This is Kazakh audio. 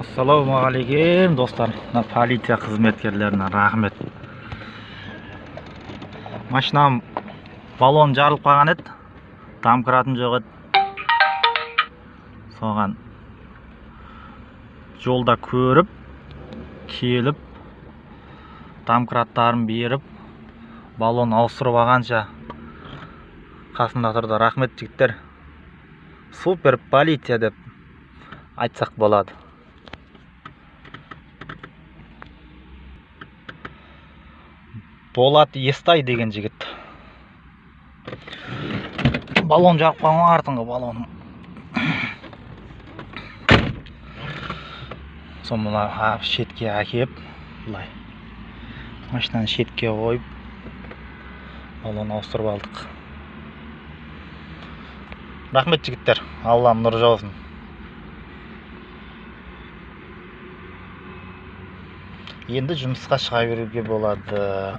Ассалаумағалейкум достар. Мына полиция қызметкерлеріне рахмет. Машинам баллон жарылып қалған еді. Домкратым жоқ еді. Соған жолда көріп, келіп, домкраттарын беріп, баллон ауыстырып алғанша қасымда тұрды. Рахмет жігіттер. Супер полиция деп айтсақ болады. Болат Естай деген жігіт. Баллон жарып қалған артыңғы баллоным. Соны мына шетке әкеп, былай машинаны шетке қойып, баллон ауыстырып алдық. Рахмет жігіттер, Аллам нұр жаусын. Енді жұмысқа шыға беруге болады.